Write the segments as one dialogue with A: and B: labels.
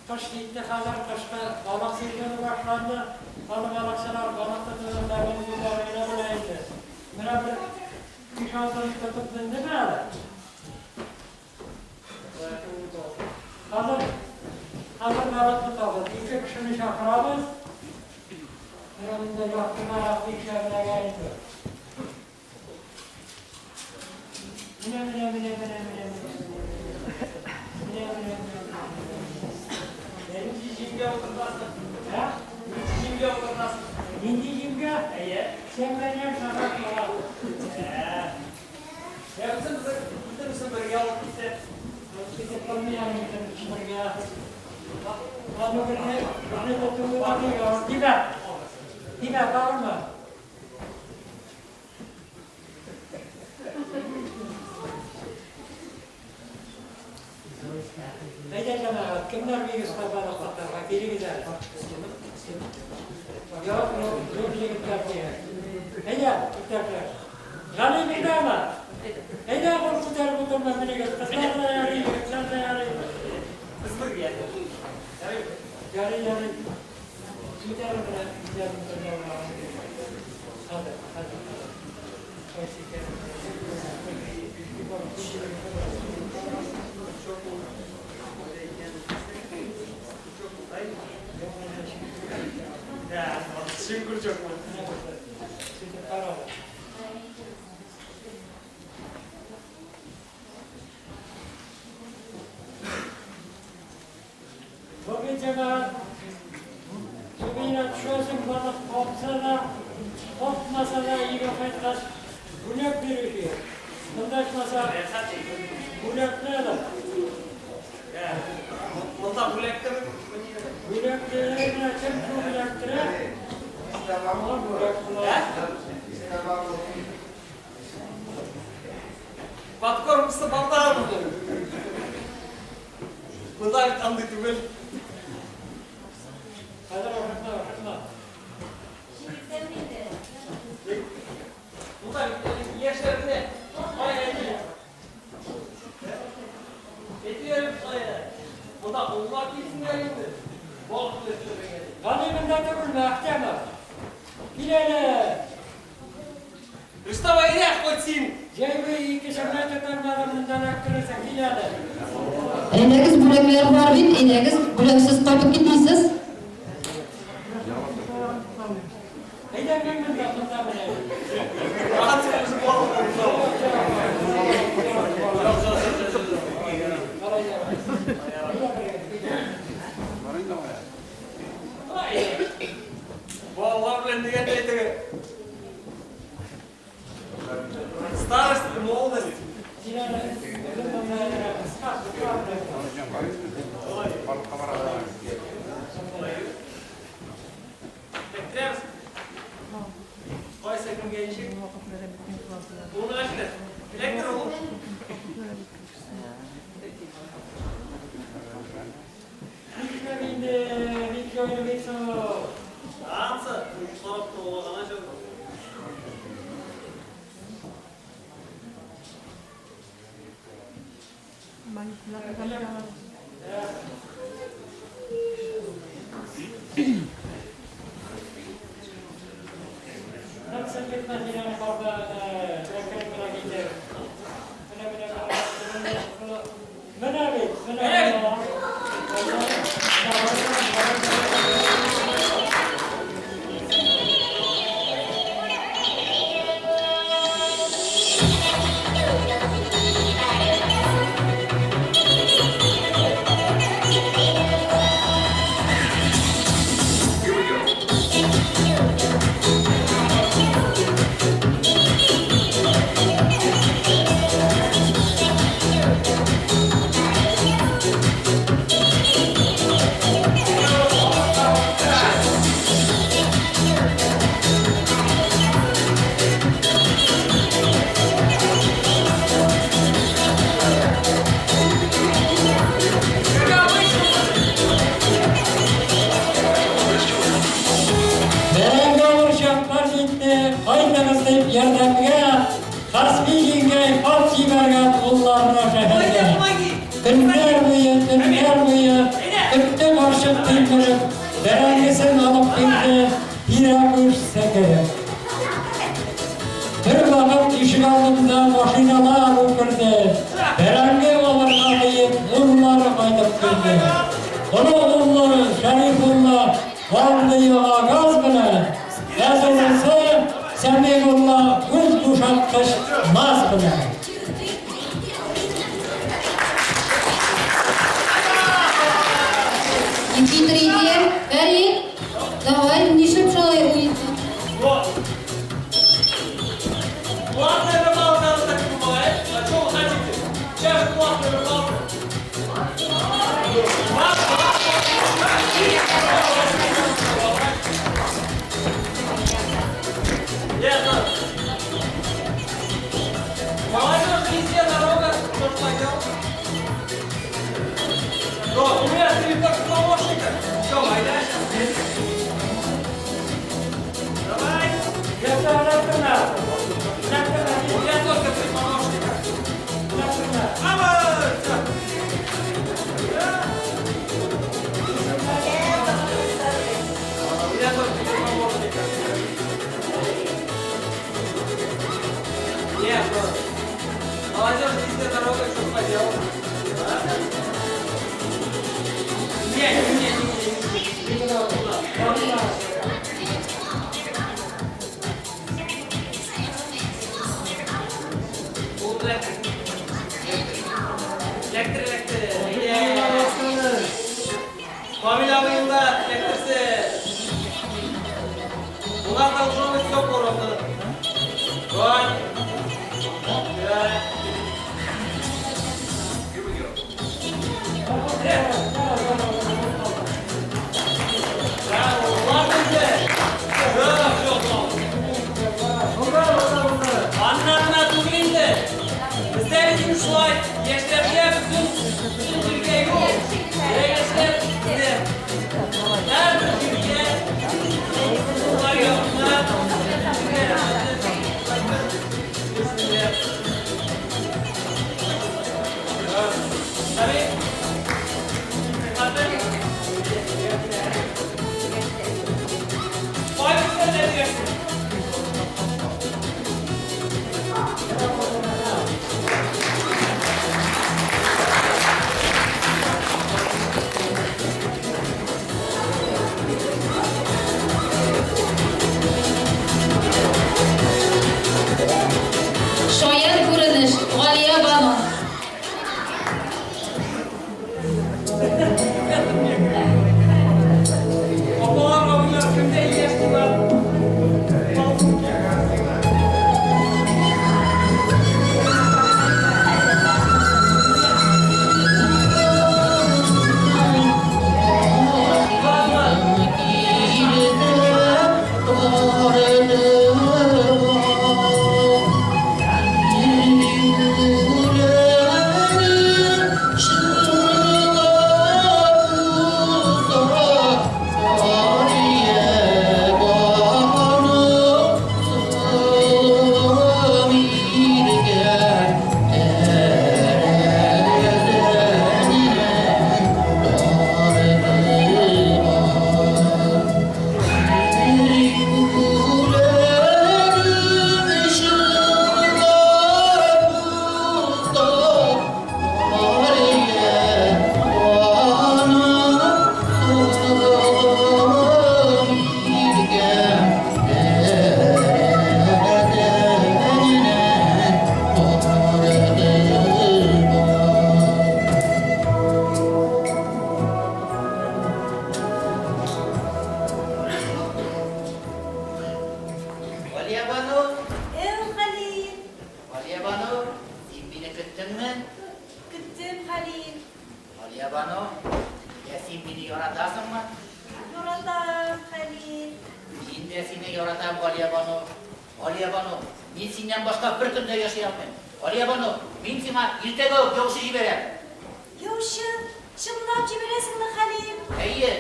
A: Кыш җитте хәзер, кышкы балык сезоны башланды. Аны балыкчылар балык тотуның тәмен үзләре генә белә инде. Менә бер биш-алтыны тотып мендеме әле? Хәзер, хәзер балык тотабыз. Ике кешене чакырабыз. Менә монда якыннарак бик шәбрәгә инде. Менә, менә, менә, менә, менә, менә. Менә, менә, менә, менә.
B: Нинди җимгә утыртасың?
A: Ә?
B: Нинди җимгә утыртасың?
A: Нинди җимгә?
B: Әйе.
A: Сәмәнә шарап була.
B: Ә. Ә үзем бер, үзебезне бергә алып китсә.
A: Алып китеп булмый аны бөтен бергә. Аны берне, берне тотуы да бик. Димә. Димә, бармы? Әйдә, җәмәгать, кемнәр бик оста балык тотарга, килегез әле. Юк, юк, зур егетләр кирәк. Әйдә, иптәшләр. Гали мондамы? Әйдә, кул күтәреп утырма, менегез. Кызлар да ярый, егетләр дә ярый.
B: Без бергә. Ярый.
A: Ярый, ярый. Күтәреп менә күтәреп утырма. Хәзер, хәзер, хәзер. Кайсы икән?
B: Чыңгыр чок.
A: Сүтеп карады. Бу бит җәмәгать, төбенә төшәсең, балык капса да, капмаса да өйгә кайткач, бүләк бирүче. Монда ичмаса, бүләкне алып.
B: Монда бүләк тә
A: Бүләкне менә кем күп эләктерә, аңа бүләк була.
B: Подкормкасы бар да аның. Монда бит андый түгел.
A: Хәзер ашыкма, ашыкма.
B: Монда бит яшьләр генә. Ай, әти. Әтиләрем кая? Монда олылар килсеннәр инде. Балык төшерергә.
A: Гали монда түгелме, Ахтямов? Кил әле.
B: Рөстәм, әйдә, хоть син.
A: Җәй буе ике чәмнәй тотармадым, монда эләктерерсең, кил әле.
C: Әйдәгез, бүләкләр бар бит, әйдәгез, бүләксез кайтып китмисез.
A: Әйдә, мин монда, монда менә.
B: Рахат син үзе балык Балалар белән дигәндәй теге. Старость и молодость.
A: Кил әле, үзем монда әзрәк кыска, кыска
B: Эләктерәбез. Кайсы кемгә ничек? Ул эләктер. Эләктер ул.
A: Нишләп инде, бик җайлы бит соң ул.
B: Ансы, сорап торуга гына чыгып.
A: Нык селкетмә син карда, әкрен генә китер. Менә, менә, менә, менә, менә бит, менә. Бәрәңге алыр чаклар җитте, кайтыгыз дип ярдәмгә Хасби җиңгәй хат җибәргән улларына шәһәргә. Көннәр буе, төннәр буе көттек. карчык тилмереп, бәрәңгесен алып килде, тирә-күш сәкереп. Бервакыт ишегалдында машиналар үкерде, бәрәңге алырга диеп уллары кайтып керде. Олы уллары Шәрифулла алды яңа газ белән, ә зурысы Сәмигулла үз бушаткыч МАЗ белән.
C: Нехитрый Фәрит, давай, нишләп шулай уй...
B: Вот. Платная рыбалка, она так и бывает. А что вы хотите? Сейчас же платная рыбалка. Два, два, два. Ясно. Молодежь, везде дорога. Что ж поделать? Вот, у меня три только помощника. Все, айда сейчас. Давай. У меня только три помощника. Ава! Всё. Да. У меня только три помощника. Нет, ну, молодежь, везде дорога, что поделать? А? Не, не, не, не, не. Туда. Ул эләктер, эләктер, эләктер. Камил абыем да эләктерсе. У нас должно быть все поровну. Вот. Да. Here we go. Браво, ладно. Юк, юк, Аннарына түгел инде. Бездә бит шулай, яшьләргә бөтен бөтен җиргә юк. Яшьләр бездә. Һәрбер җиргә шулай ягына Tabii. Hadi. Bayburt'ta ne diyorsun?
C: Шаян күренеш, Галиябану.
B: Апалар, абыйлар, кемдә яшь булар?
D: Галиябану,
E: Эй, Хәлил,
D: Галиябану, син мине көттеңме?
E: Көттем, Хәлил.
D: Галиябану, я син мине яратасыңмы?
E: Яратам, Хәлил.
D: Мин дә сине яратам, Галиябану. Галиябану, мин синнән башка бер көн дә яши алмыйм. Галиябану, мин сиңа иртәгә үк яучы җибәрәм.
E: Яучы, чынлап җибәрәсеңме, Хәлил?
D: Әйе.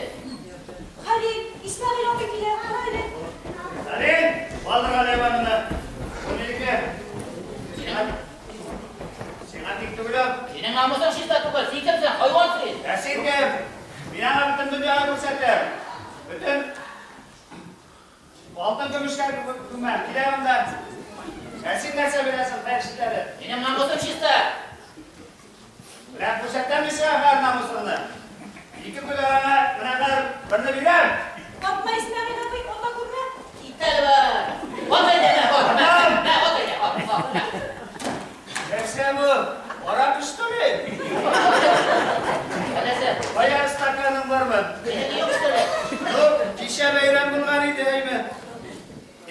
E: Хәлил, Исмәгыйль абый килә, кара әле.
F: Хәлил, балдыр Галиябануны. Бу минеке. Сиңа тик түгел.
D: Синең намусың чиста түгел, син кемсең? Хайван син.
F: Ә син кем? Мин аңа бөтен күрсәтәм. Бөтен алтын көмешкә күмәм. Килә монда. Ә син нәрсә беләсең, хәер эшләре?
D: Минем намусым чиста.
F: Менә күрсәтәм мин сиңа хәер намусыңны. Ике көн араңа менә хәзер берне бирәм.
E: Атма, Исмәгыйль абый, ата күрмә.
D: Кит әле бар. Ат әйдә, мә, ат, мә, мә, ат әйдә, ат, ат, мә.
F: Нәрсә бу? Аракы что ли?
D: Ә нәрсә?
F: Кая стаканың бармы?
D: Минеке юк что ли?
F: Ну, кичә бәйрәм булган иде, әйме?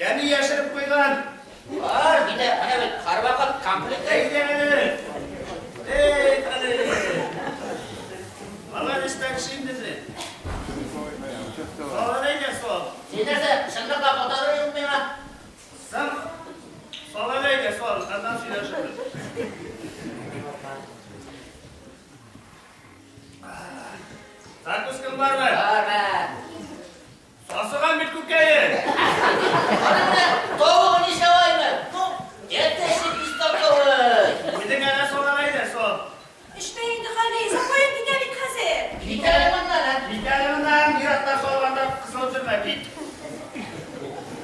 F: Әни яшереп куйган.
D: Бар, китә, менә бит, һәрвакыт комплект.
F: Әйдә әле. Эй, әле. Молодец та кеше инде син. Сал әйдә, сал.
D: Син нәрсә, чынлыклап атадыр юк миңа?
F: Син сал әйдә, сал, аннан сөйләшербез. Закускаң бармы?
D: Бар, мә.
F: Сасыган бит күкәе.
D: Аның менә тавыгы ничә аймы? Ну, әтәче бестолковый.
F: Үзең әнә сал әйдә, сал.
E: Эчмә инде, Хәлил, Сафаем китә бит хәзер.
D: Кит әле моннан, ә?
F: Кит әле моннан, ир-атлар салганда кысылып йөрмә, кит.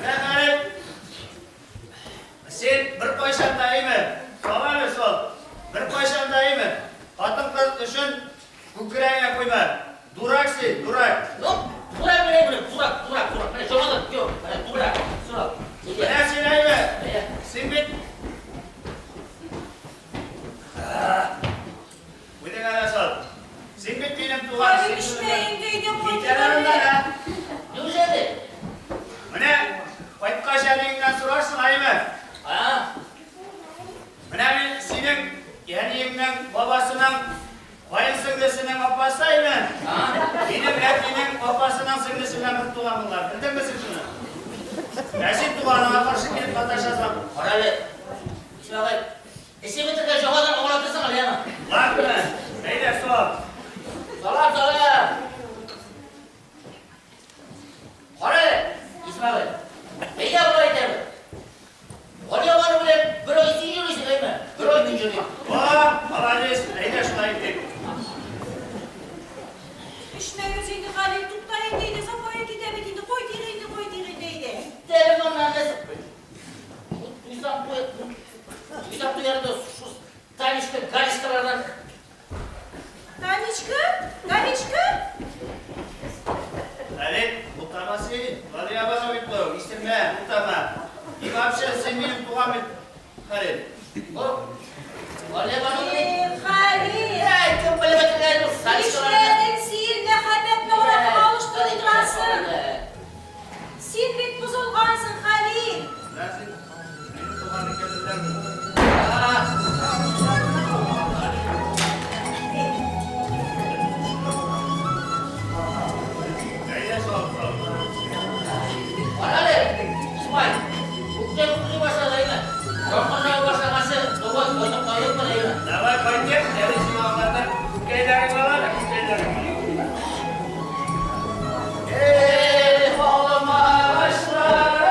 F: Менә әле син беркайчан да әйме, сал әле, сал. Беркайчан да әйме, хатын-кыз өчен күкрәгеңә куйма. Дурак син, дурак.
D: Ну, дурак менә, менә, дурак, дурак, дурак. Менә җавабы юк, менә дурак. Сорау.
F: Менә син әйме, син бит Үзең әнә сал. Син бит минем туган.
E: Хәлил, эчмә инде, әйдә
F: Кит
E: кайтыйк
F: әле моннан,
E: әле.
F: ә?
D: Неужели?
F: Менә кайткач әниеңнән сорарсың, әйме?
D: А?
F: Менә мин синең әниеңнең бабасының каенсеңлесенең апасы, әйме?
D: А?
F: Минем әтинең апасының сеңлесе белән бер туган булар. Белдеңме син шуны? Ә син туганыңа каршы килеп маташасың.
D: Кара әле. Исмәгыйль, эчеп бетергәч яңадан аңлатырсың әле, яме.
F: Ладно, әйдә сал.
D: Салам, салам. Кара әле, Исмәгыйль. Әйдә болай итәбез. Галиябану белән бер ай син йөрисең, әйме? Бер ай мин йөрим.
F: О, молодец, әйдә шулай итик.
E: Эчмәгез инде, Хәлил, тукта инде, әйдә, Сафаем китә бит инде, кайтыйк инде, кайтыйк инде, әйдә.
D: Кит әле моннан, нәрсә? Туйсам туй, туйсам туяр да шу Танечка, Галечкалардан.
E: Танечка? Галечка?
F: Хәлил, бутама син. Галиябану бит бу, исермә, бутама. И вообще, син минем туган бит, Хәлил.
D: О, Галиябану бит.
E: Эх, Хәлил.
D: Әй, кем белеп бетергән ул Танечкаларны.
E: Нишләдең син? Мәхәббәтне аракыга алыштырып утырасың. Син бит бозылгансың, Хәлил.
F: Менә син минем туган икәнне беләсеңме? Әйдә, сал, сал.
D: Кара әле, Исмай, күктә күкри башлады, әйме? Яңгыр ява башлаганчы, давай, кайтып калыйк менә, әйме?
F: Давай, кайтыйк, әле сиңа аңлатыр. Күкәйләрең бар әле, күкәйләрең.
D: Эх, алма агачлары!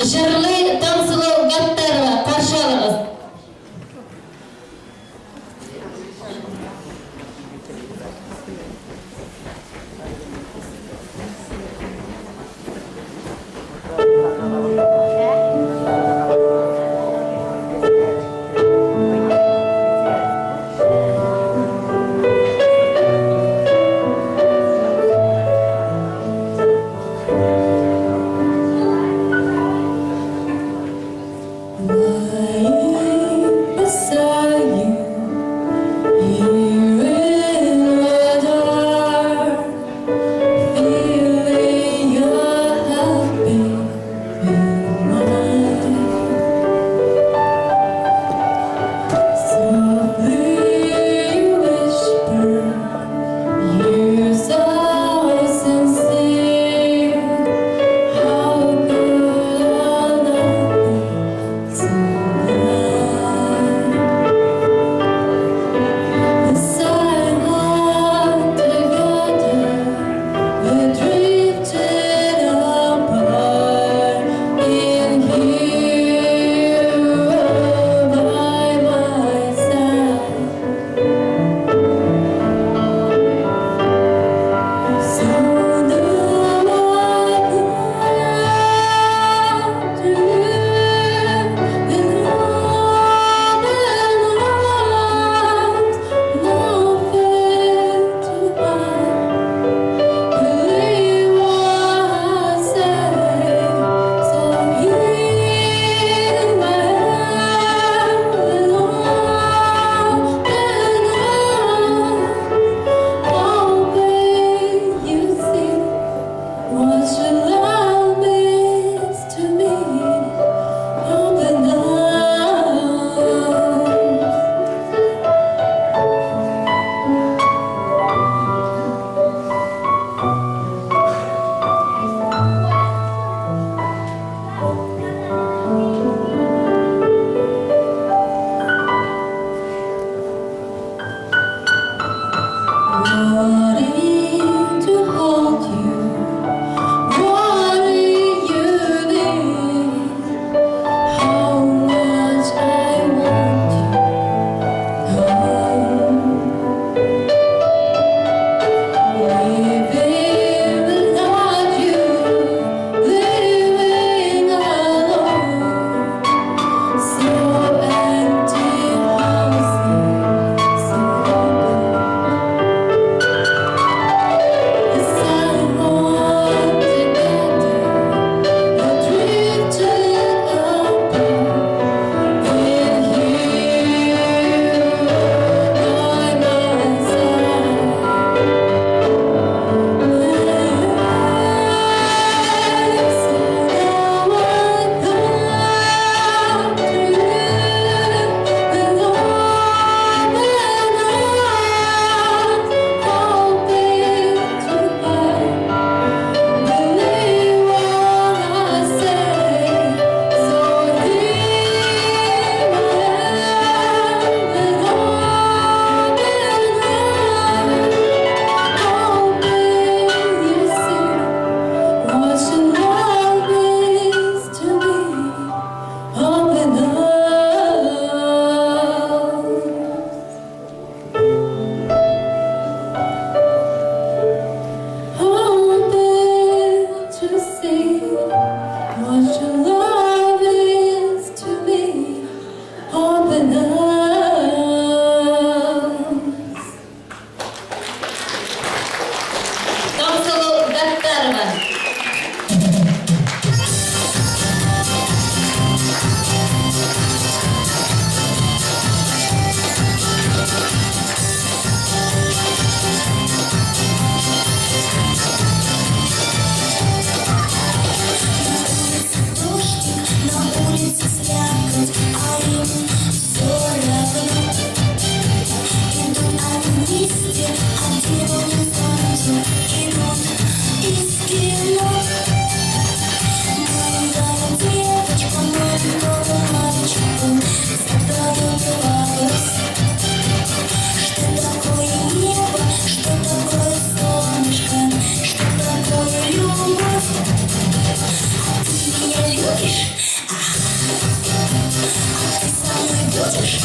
C: Җырлый Таңсылу Гаттарова, каршы алыгыз.
G: Lying beside you here in the dark, feeling your heartbeat in mine. Softly you whisper, you're so sincere. How could I not be tonight?
H: будешь?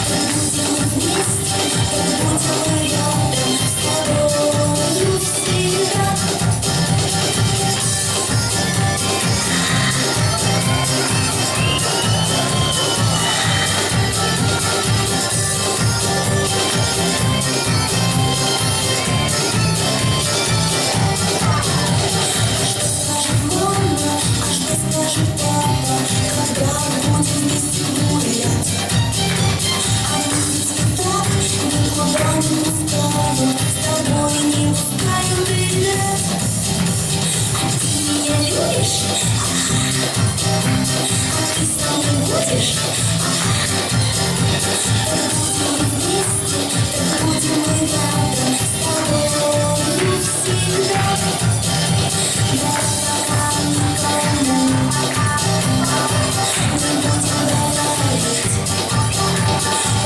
H: Так будем мы вместе, так будем мы рядом с тобою всегда. Что скажет мама, а что скажет папа, когда будем вместе гулять? Они ведь и так никуда не пускают, с тобой не пускают играть. А ты меня любишь? А ты со мной будешь? Так будем мы вместе, так будем мы рядом с тобою всегда. Да пока никому не будем говорить,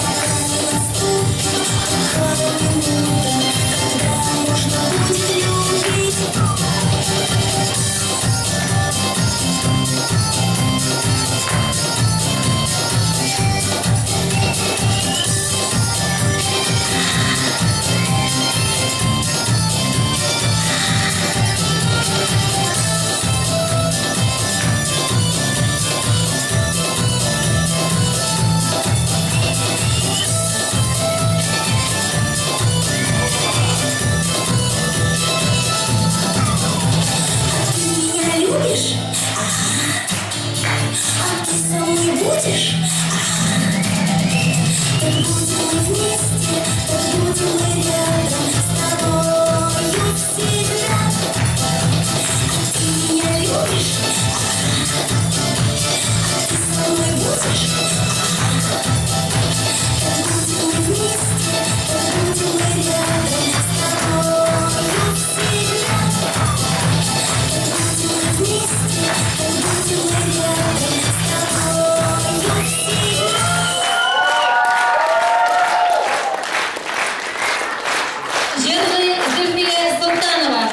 H: пока не наступит такая минута, когда можно будет любить. Ты меня любишь? А ты со мной будешь? Так будем мы вместе, так будем мы рядом с тобою всегда. А ты меня любишь? А ты со мной будешь? Так будем мы вместе, так будем мы рядом с тобою всегда. Так будем мы вместе, так будем мы рядом с тобою всегда.
C: Җырлый Зөлфия Солтанова.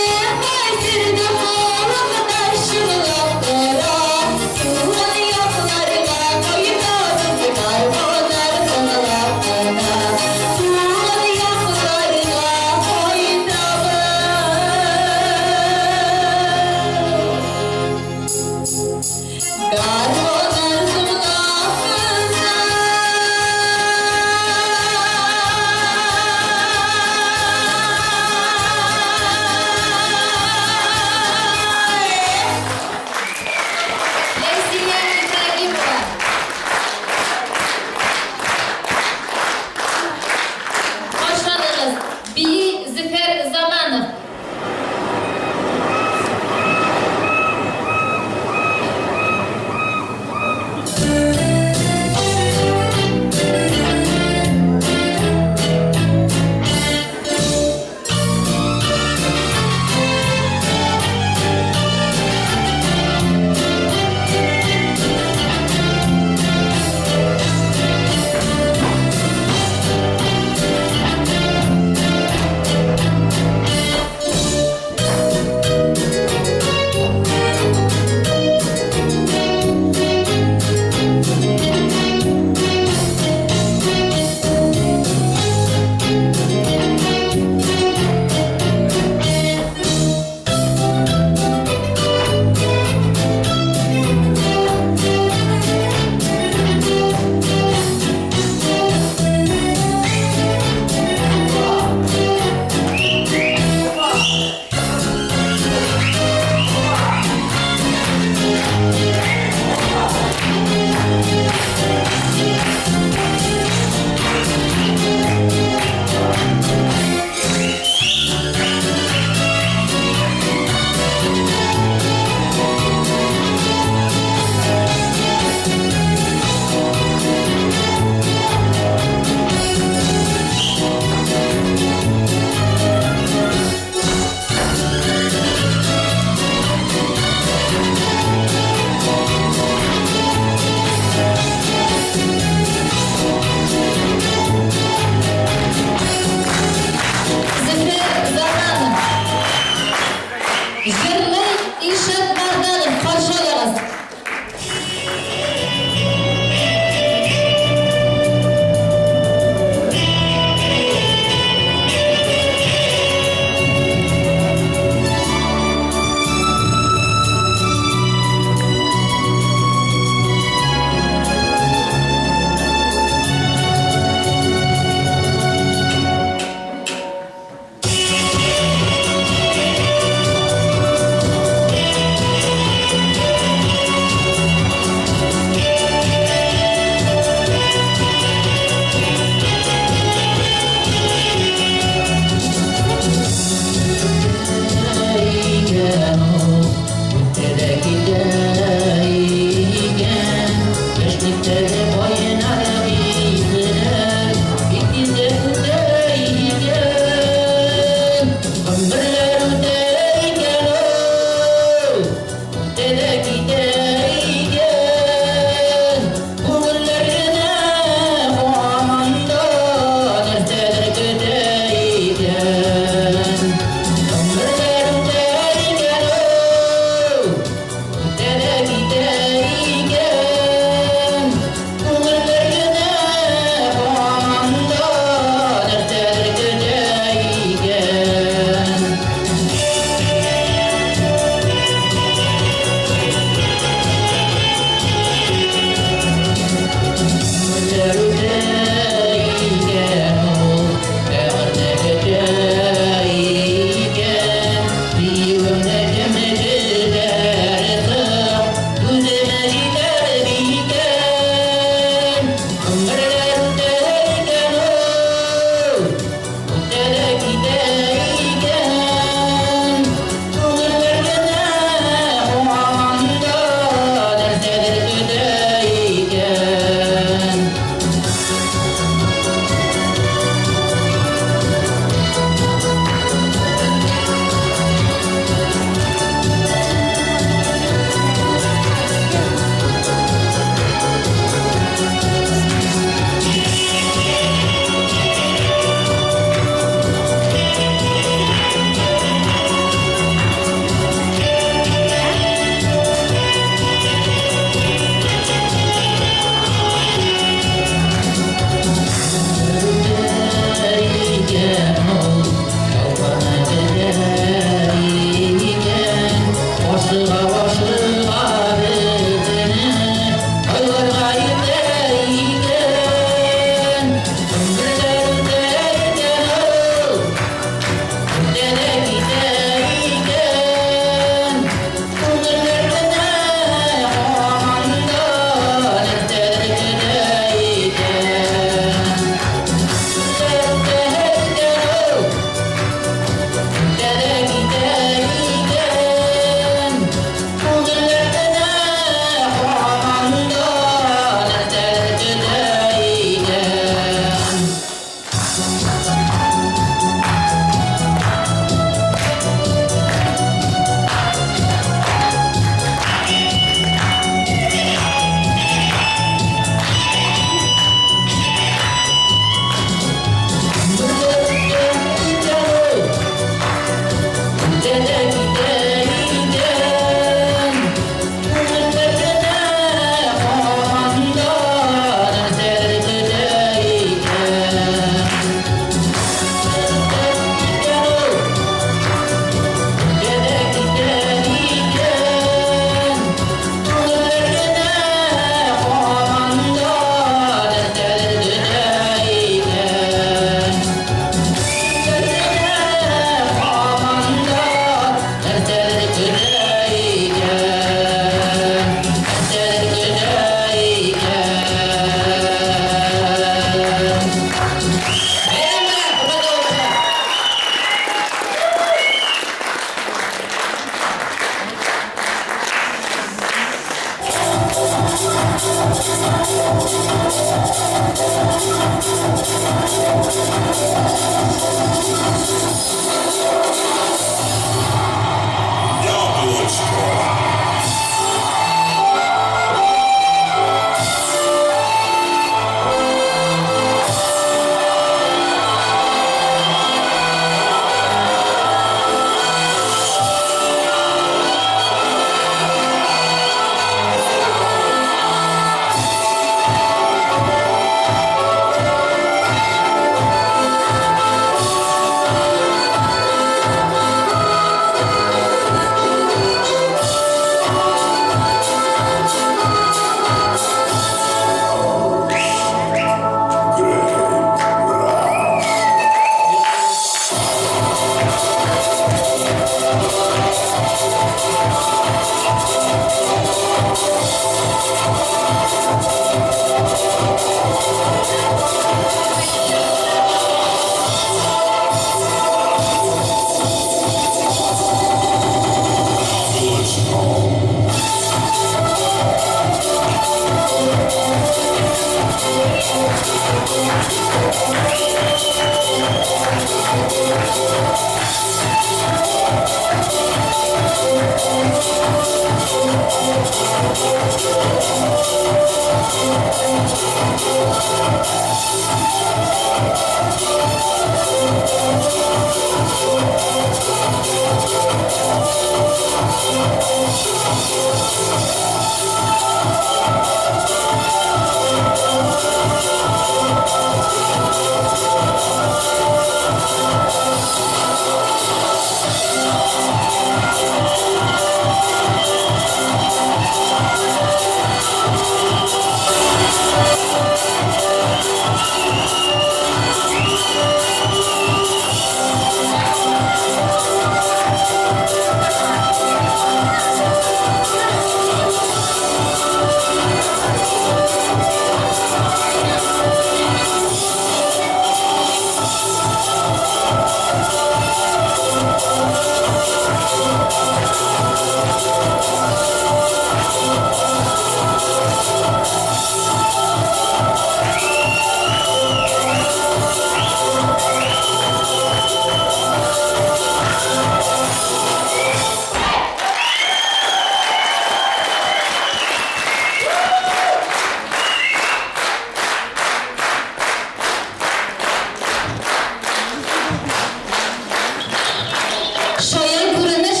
C: Шаян күренеш,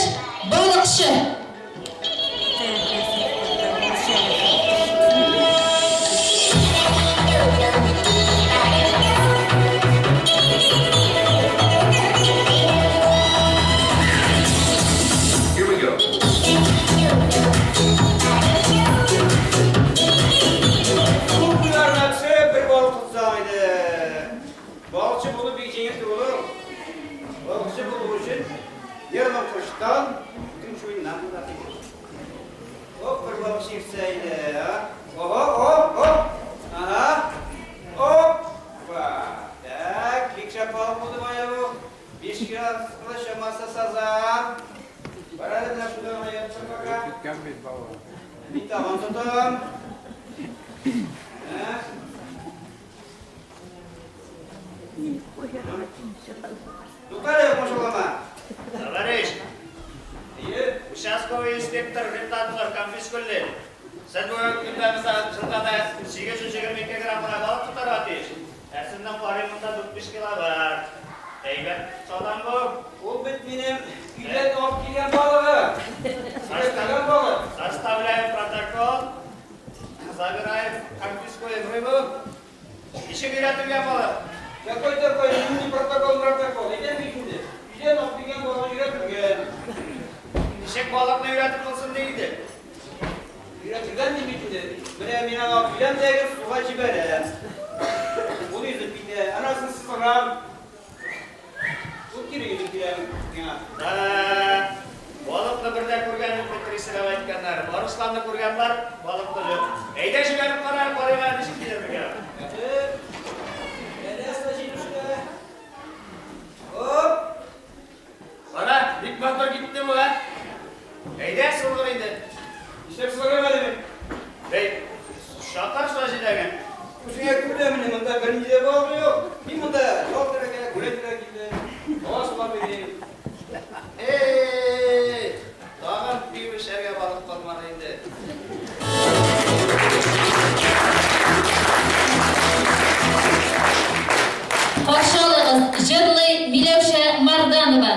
C: балыкчы.
F: Су буйларына төшеп, бер балык тотсак иде. Балыкчы булу бик җиңел түгел ул. Балыкчы булу өчен нервы корычтан, бөтен чуеннан булырга тиеш. Оп, бер балыкчы иртсә иде, а? Ого, оп, оп. Ага. Опа. Так, бик шәп балык булды бая бу. 5 кило чамасы сазан. Бар әле менә шунда гына ятсын пока. Мин тагын тотам. Ә? Туктале, мошалама. Товарищ, участковый инспектор Ритатлар конфискулли. Сез бүгенге көндә мисал җылгада 822 грамм гына балык тотарга тиеш. Ә сезнең карый монда 4-5 кило бар. Әйбәт салам бу.
B: Ул бит минем өйдән алып килгән балыгым. Өйрәтелгән балык.
F: Составляем протокол. Забираем, конфискуем рыбу. Ничек өйрәтелгән балык?
B: Какой такой нинди протокол, протокол? Әйтәм бит инде. Өйдән алып килгән балык өйрәтелгән.
F: Ничек балыкны өйрәтеп булсын ди инде?
B: Өйрәтелгән ди бит инде. Менә мин аны алып киләм дә суга җибәрәм. Ул йөзеп китә. Анасын сызгырам. Ул кире йөзеп килә миңа.
F: Да, балыкны бер дә күргән юк дип трисерәп әйткәннәр. Арысланны күргән бар, балыкны юк. Әйдә җибәреп кара, карыйк әле ничек килер микән.
B: Оп!
F: Кара, бик матур китте бу, ә? Әйдә, сызгыр инде.
B: Нишләп сызгырыйм әле мин?
F: Бәй, шакар җиләген.
B: Үзеңә күрәмени, монда бернинди дә балык юк. Мин монда ял итәргә, гулять итәргә килдем. Һава сулап йөрим.
F: Эй, тагын пиво эчәргә балык калмады инде.
C: Каршы алыгыз, җырлый Миләүшә Марданова.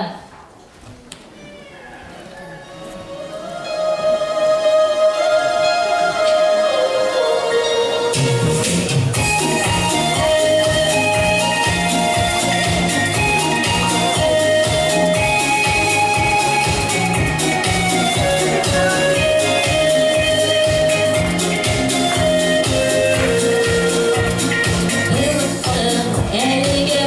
C: Әлегә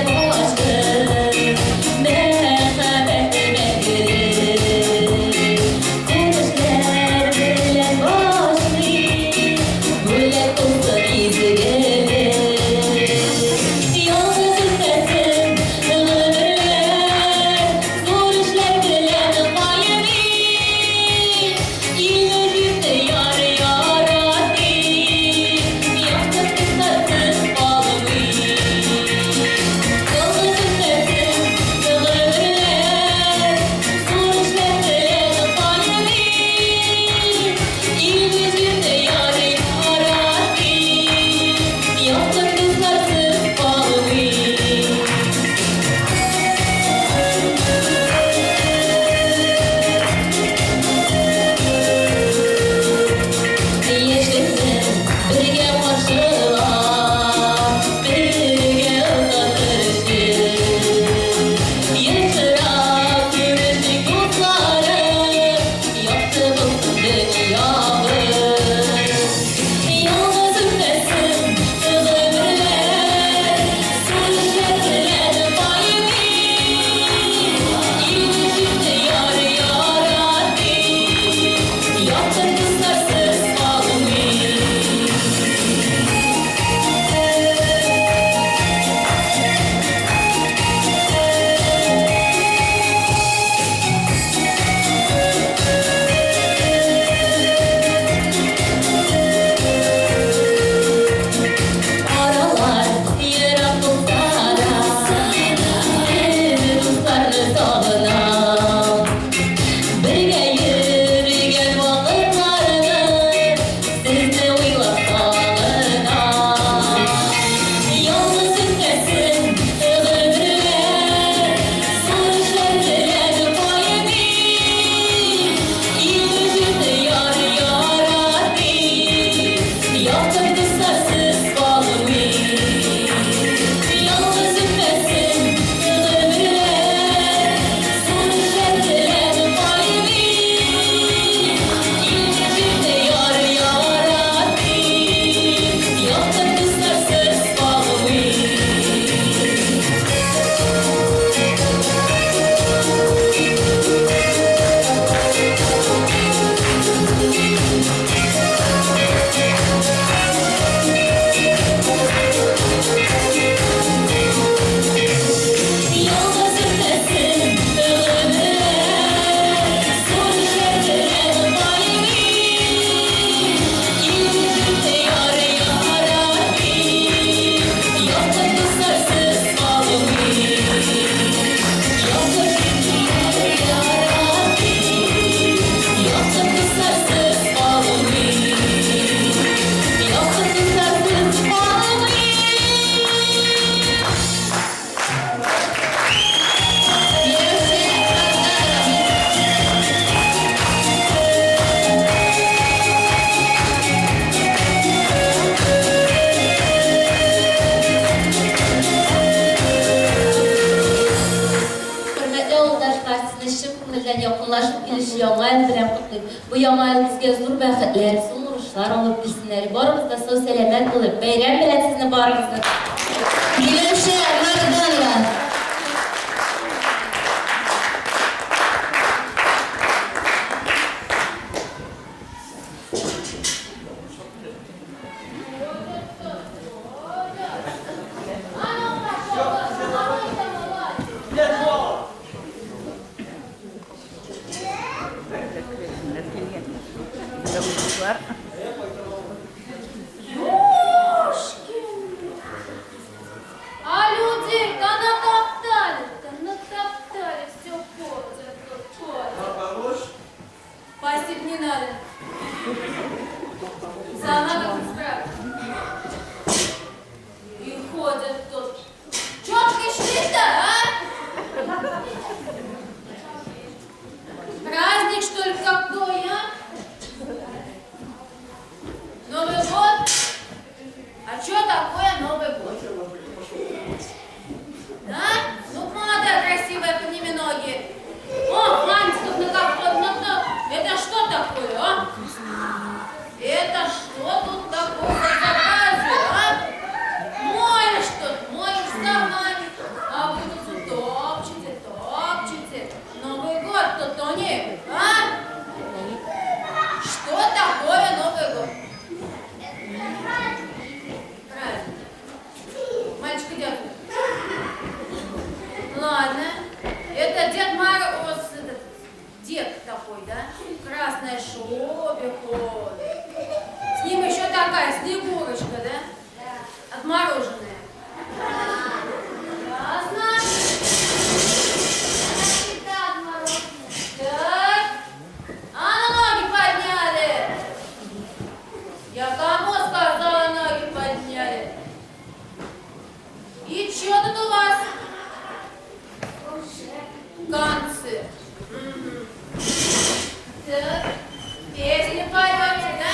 I: Якынлашып килүче Яңа ел белән котлыйм. Бу Яңа ел безгә зур бәхетләр, зур уңышлар алып килсен әле. Барыбыз да сау-сәламәт булыйк. Бәйрәм белән сезне барыгызны!
C: Миләүшә Мәрданова.
E: А людей-то натоптали-то, натоптали, все ходят тут, ходят. Спасибо, не надо. Сама как справлюсь. И ходят тут. Чё пришли-то, а? Праздник, что ли, какой, а? Новый год? А что такое Новый год? Да? Ну, молодая, красивая, подними ноги. О, мальчиков на капот, на. Это что такое, а? Это что тут такое за безобразие, а? Моешь тут, моешь ногами, а вы тут топчете, топчете. Новый год тут у них, а? Что такое Новый год? Праздник. Мальчик, иди отсюда. Ладно. Это Дед Мороз, этот дед такой, да? В красной шубе ходит. С ним еще такая Снегурочка, да? Отмороженная. Ясно. Так. А ну ноги подняли. Я кому сказала, ноги подняли? И что тут у вас? Концерт. Мгм. Так, песни поете, да?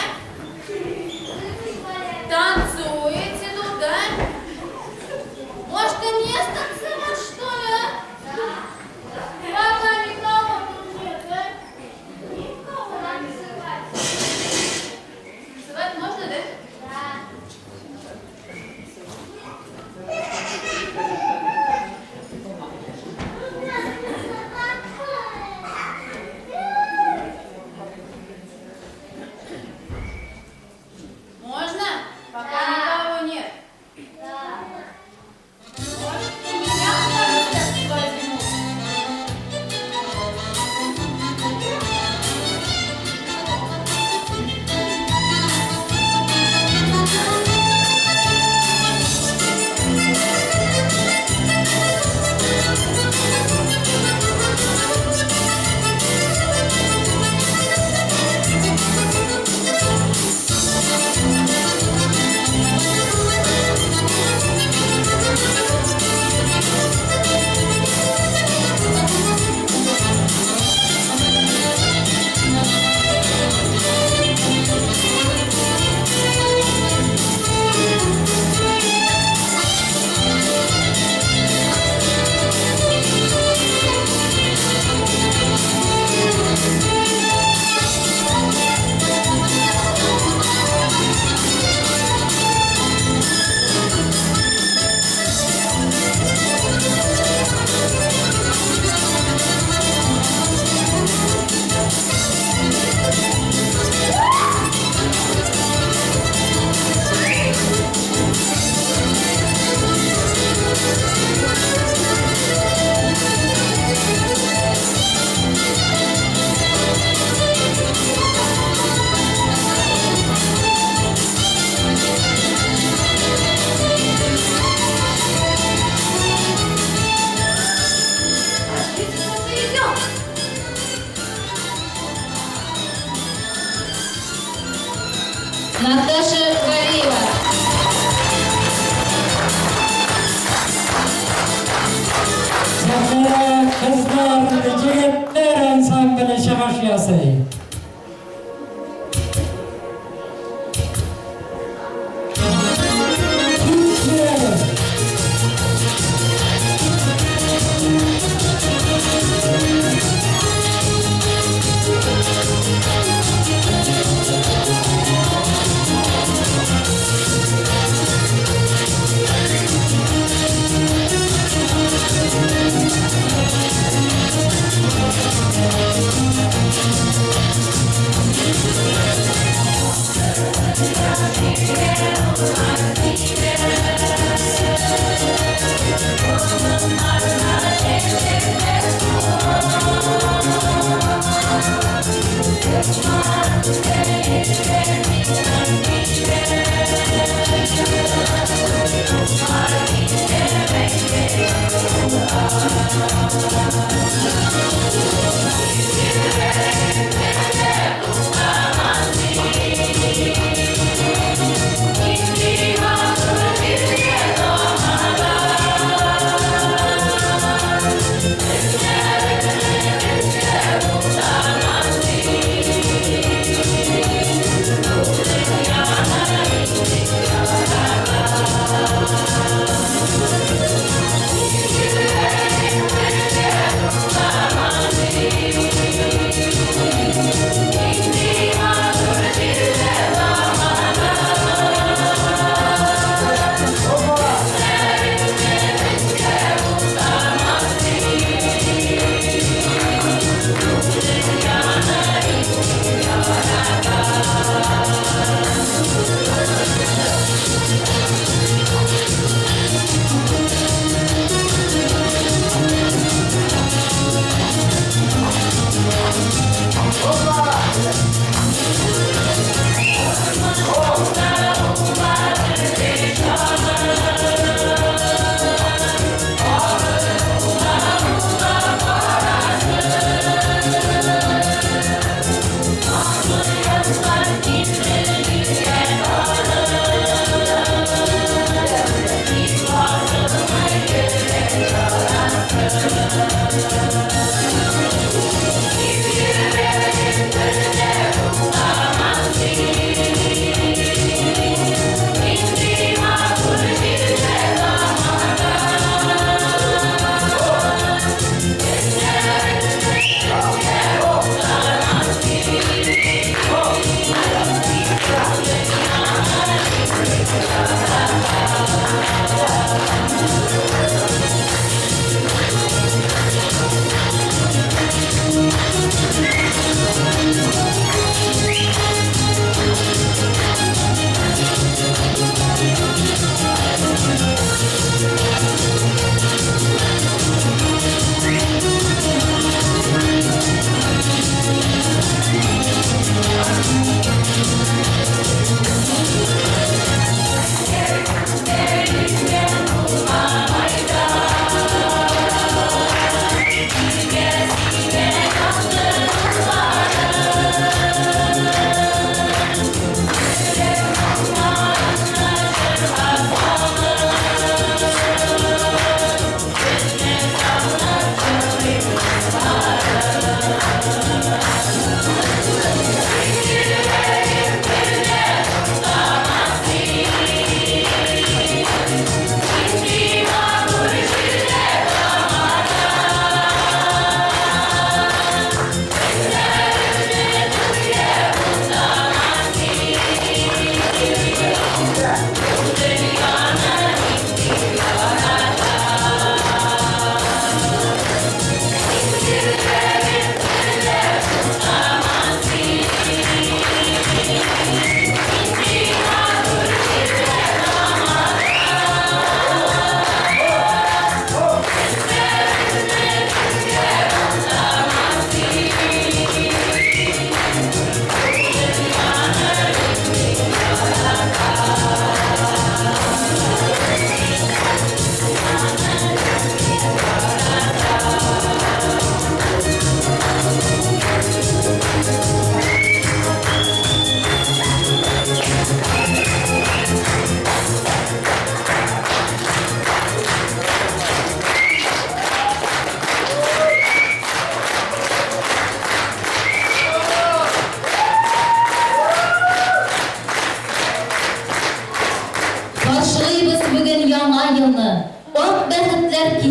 E: Танцуете тут, да? Может, и мне станцевать, что ли, а? Пока никого тут нет, да? Никого. Танцевать можно, да? Можно? Пока никого нет. Может, и меня на концерт возьмут? Пошлите, кто-то идет.
C: Наташа Валиева.
A: Сәхнәдә кызлар, егетләр ансамбле чыгыш ясый. Күчмәгез!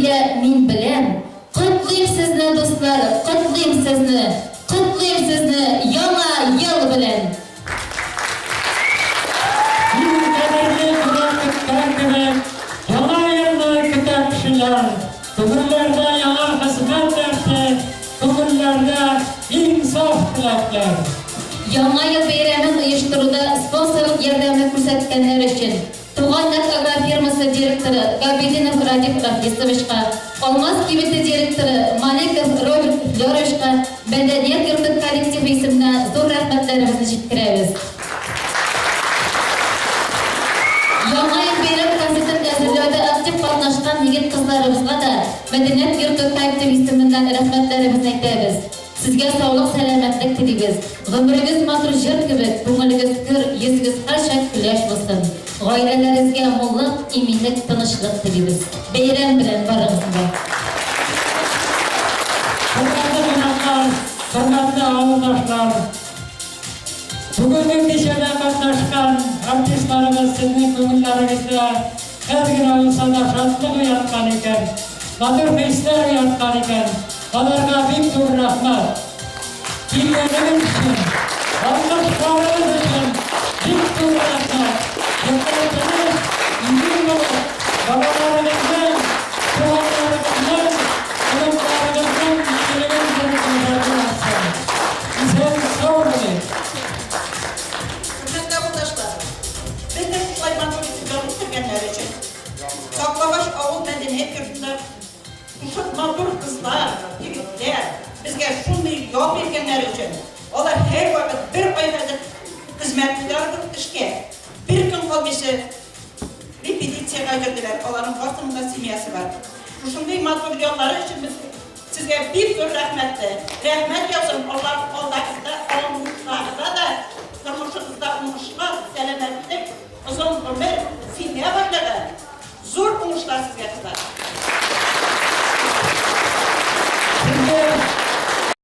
C: килә, мин беләм. Котлыйм сезне, дуслар, котлыйм сезне, котлыйм сезне Яңа ел белән!
A: Иң кадерле көнен көткән кебек, Яңа елны көтә кешеләр. Күңелләрдә яңа хезмәт дәрте, күңелләрдә иң саф теләкләр.
C: Яңа ел бәйрәмен оештыруда спонсорлык ярдәме күрсәткәннәр өчен Туган як агрофирмасы директоры Габидинов Радик Рафисовичка, Алмаз кибете директоры Маликов Роберт Флеровичка мәдәният йорты коллективы исеменә зур рәхмәтләребезне җиткерәбез. Яңа ел бәйрәм концертын әзерләүдә актив катнашкан егет-кызларыбызга да мәдәният йорты коллективы исеменнән рәхмәтләребезне әйтәбез. Сезгә саулык-сәламәтлек телибез. Гомерегез матур җыр кебек, күңелегез көр, йөзегез һәрчак көләч булсын. Гаиләләрегезгә муллык, иминлек, тынычлык телибез. Бәйрәм белән барыгызны да!
A: Хөрмәтле кунаклар, хөрмәтле авылдашлар! Бүгенге кичәдә катнашкан артистларыбыз сезнең күңелләрегездә әз генә булса да шатлык уяткан икән, матур хисләр уяткан икән, аларга бик зур рәхмәт. Килгәнегез өчен, алкышларыгыз өчен бик зур рәхмәт. Йортыгыз имин булып, балаларыгызның, туганнарыгызның, оныкларыгызның иминлеген күреп яшәргә язсын. Исән-сау булыйк!
J: Хөрмәтле авылдашлар, безне шулай матур итеп ял иттергәннәре өчен, Саклавач авыл мәдәният йортында шушы матур кызлар, егетләр безгә шундый ял биргәннәре өчен, алар һәрвакыт бер ай хәзер хезмәт куялар бу эшкә, бер көн калмыйча репетициягә йөрделәр, аларның барысының да семьясы бар. Шушындый матур яллары өчен без Сезгә бик зур рәхмәтле. Рәхмәт яусын, Аллаһ алдагызда, алгызда.